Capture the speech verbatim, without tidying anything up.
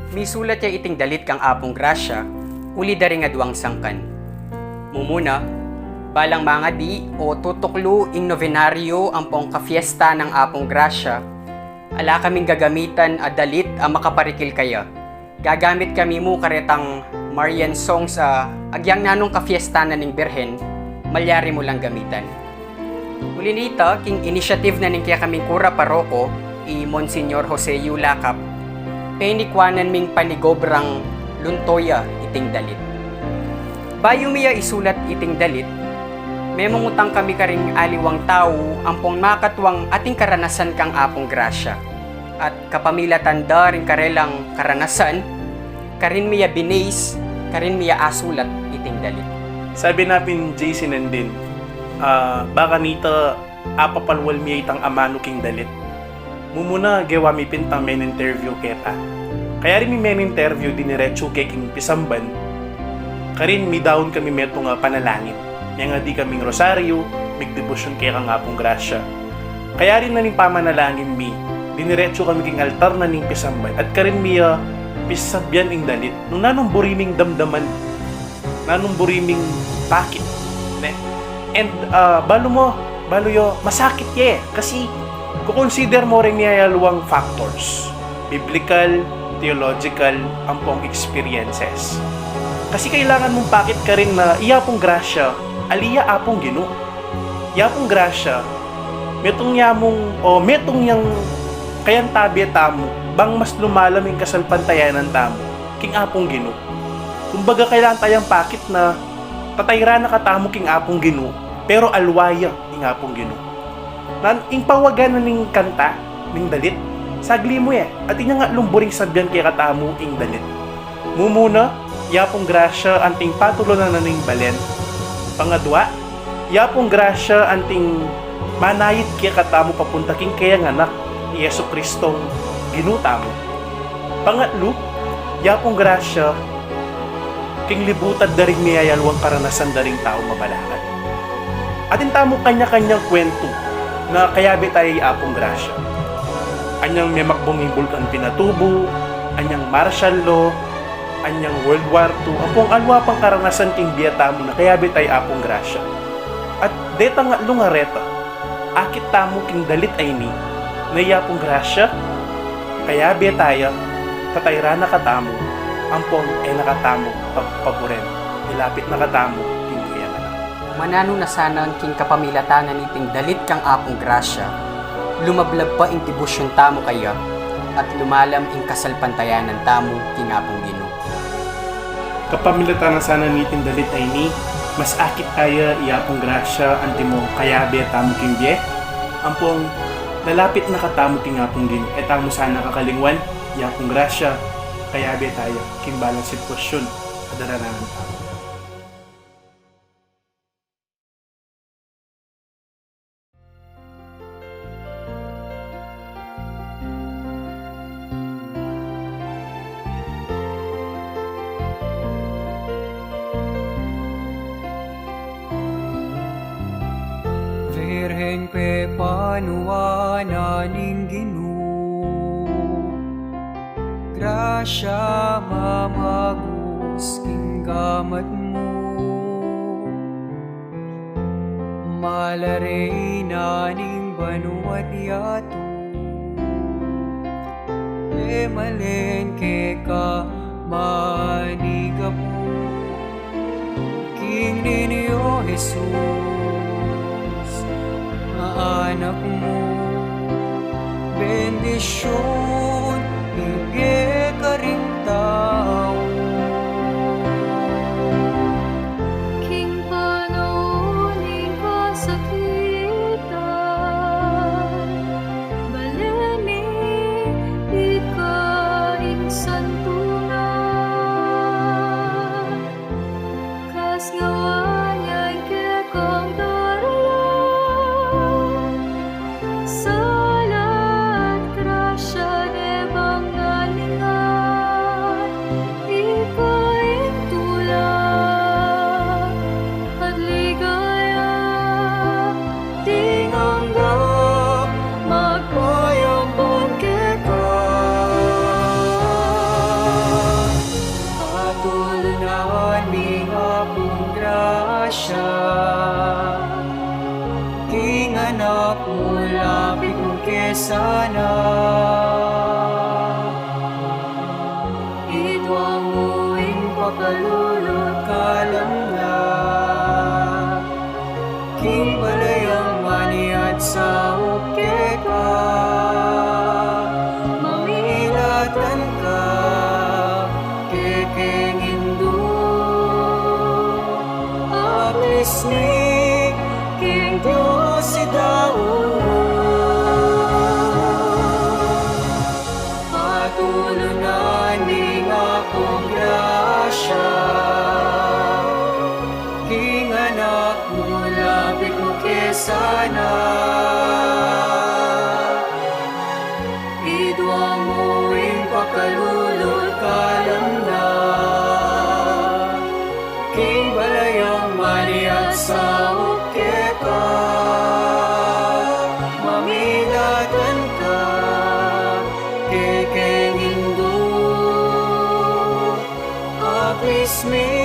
Misulat ya iting dalit kang Apung Grasya uli da ring aduang sangkan. Mumuna, balang mangadi o tutuklu ing novenario ampong kafiesta nang Apung Grasya, ala kaming gagamitan a dalit a makaparikil kaya. Gagamit kami mu karetang Marian songs a agyang nanung kafiesta na ning Birhen, malyari mu lang gamitan. Uli nita, king initiative na ning kekaming kura paroko, i Monsignor Jose Yu Lakap, penikuanan ming panigobrang lunto ya iting dalit. Bayu mi ya isulat iting dalit, memungutang kami karing aliwang tau ampong makatuang ating karanasan kang Apung Grasya. At kapamilatan da ring karelang karanasan, karin mi ya binase, karin mi ya asulat iting dalit. Sabi na pin J C Nandin, ah, baka nita apapalwal mi ya itang amanu king dalit. Mumuna, gewa mi pin itang men-interview keta. Kaya rin mi men-interview, diniretsu ke king pisamban, karin midaun kami metung a panalangin. Mengadi kaming rosaryo, migdebosyon kekang Apung Grasya. Kaya rin na ning pamanalangin mi, diniretsu kami king altar na ning pisamban, at karin mi, ah, pisasabyan ing dalit. Nung nanung buri ming damdaman, nanung buri ming pakit, ne? And, ah, balu mo, balu yo, masakit ye. Kasi, kukonsider mo rin ya aliwang factors. Biblical, theological, ampong experiences. Kasi kailangan mung pakit karin na i Apung Grasya, ali ya Apung Ginu. I Apung Grasya, metung ya mung, o metung yang kayantabe tamu, bang mas lumalam ing kasalpantayanan tamu king Apung Ginu. Kumbaga, kailangan tayang pakit na tatayran na katamu king Apung Ginu, pero alwa ya ing Apung Ginu. Nan, ing pawagan na ning kanta, ning dalit, sagli mu e, at inya nga lumburing sabyan kekatamu ing dalit. Mumuna, i Apung Grasya anting patulunan na ning balen. Pangadwa, i Apung Grasya anting manayit kekatamu papunta king keyang Anak, i Jesu Cristong Ginu tamu. Pangatlu, i Apung Grasya king libutad da ring miyayaliwang karanasan da ring tau mabalakan. Atin tamu kanya-kanyang kwentu na kayabe taya i Apung Grasya. Anyang memakbung ing Bulkan Pinatubo, anyang martial law, anyang World War two, ampong alwa pang karanasan king bie tamu na kayabe taya i Apung Grasya. At detang atlu nga reta, akit tamu king dalit a ini, na i Apung Grasya, kayabe taya, tatayran na katamu, ampong e na katamu pagpaburen, ilapit na katamu king keyang Anak. Mananu na sana king kapamilatan na niting dalit kang Apung Grasya, lumablab pa ing debosyon tamu kaya, at lumalam ing kasalpantayanan tamu king Apung Ginu. Kapamilatan na sana niting dalit a ini, mas akit taya i Apung Grasya antimo kayabe tamu king bie, ampong lalapit na katamu king Apung Ginu. E tamu sana kakalingwan, i Apung Grasya, kayabe taya king balang sitwasyun a daranan tamu. Virgen pepanuan na ning Ginu, grasya mamagus king gamat mu. Mala Reyna ning banua't yatu, e malen keka manigapu. King Niño Jesus, a Anak mu, bendisyun ibie karing tau. King panaun ning kasakitan, balen mi ika ing santunan. Kasngawan yang kekang daralan, sala at grasya Idwa mu ing pakalulul kalam na, king balayang maniat saut keka, mamidatan ka kekeng Indu, Aklis mi